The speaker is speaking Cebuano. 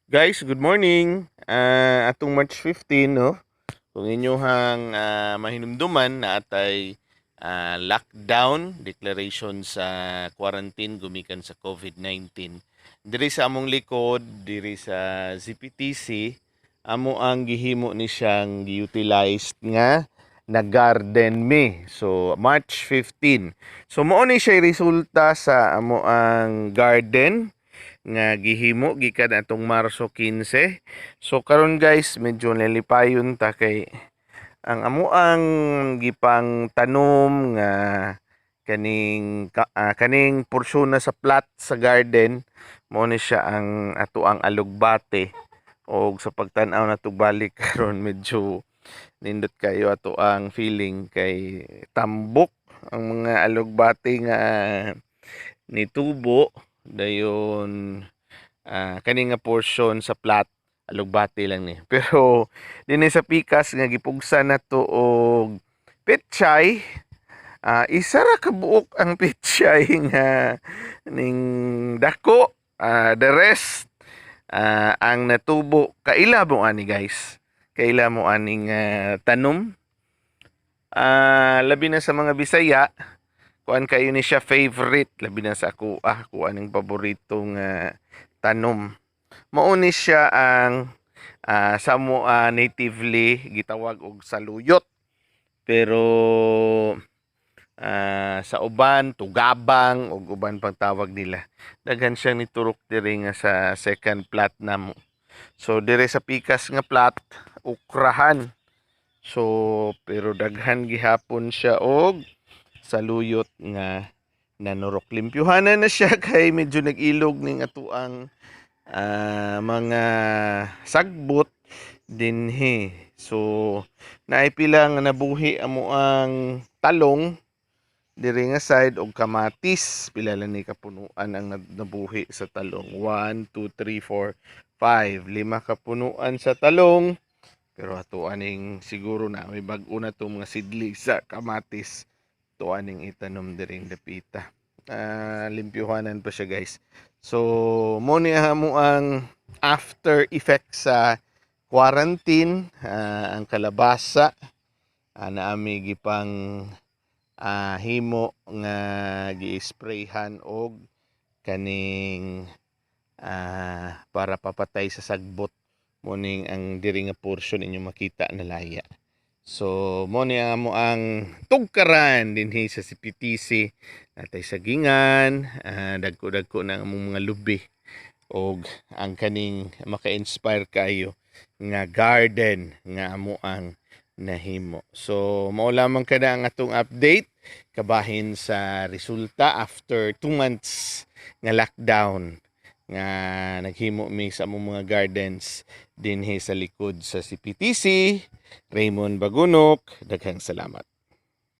Guys, good morning. Atong March 15, no? Kung inyohang mahinumduman na atay lockdown declaration sa quarantine gumikan sa COVID-19. Diri sa among likod, diri sa ZPTC, amo ang gihimo ni siyang giutilized nga na garden mi. So March 15. So mao ni siya resulta sa amo ang garden nga gihimo gikan atong Marso 15. So karon, guys, medyo nalipayon ta kay ang amo ang gipang tanom nga kaning porsyon na sa plot sa garden, mao ni siya ang ato ang alugbate. Og sa pagtan-aw nato balik karon, medyo nindot kayo ato ang feeling kay tambok ang mga alugbate nga nitubo. Dayon kani nga portion sa plot, alugbate lang ni. Pero dinhi sa pikas nga gipugsan nato og petchay, isa ra ka buok ang petchay nga ning dako. The rest, ang natubo, kaila mo ani, guys, kaila mo aning tanom. Labi na sa mga Bisaya, kuan kayo ni siya, favorite, labi na sa ako, kuan ang paborito nga tanom. Mao ni siya ang sa mo natively gitawag og saluyot, pero sa uban tugabang ug uban pang tawag nila. Daghan siyang niturok diri nga sa second plot namo. So dire sa pikas nga plot, okrahan. So pero daghan gihapon siya og saluyot nga nanurok. Limpyuhanan na siya kay medyo nag-ilog ning atuang mga sagbot dinhi. So naay pila nga nabuhi amo ang talong diri nga side og kamatis. Pila lang ni kapunuan ang nabuhi sa talong? 1, 2, 3, 4, 5, lima kapunuan sa talong. Pero ato aning siguro na may bag-o na tong mga seedlings sa kamatis, to aning itanom diri dapita. Limpyuhanan pa siya, guys. So mo ni amo ang after effect sa quarantine. Ang kalabasa, naami gipang himo nga gi-sprayhan og kaning para papatay sa sagbot. Mo ning ang diri nga portion inyo makita na laya. So mo ni amo ang tugkaran dinhi sa CPTC. Natay sagingan, dagko-dagko na ang among mga lubi og ang kaning maka-inspire kayo nga garden nga amo ang nahimo. So mao lamang kada ang atong update kabahin sa resulta after 2 months nga lockdown nga naghimo mi sa among mga gardens dinhi sa likod sa CPTC. Raymond Bagunok, daghang salamat.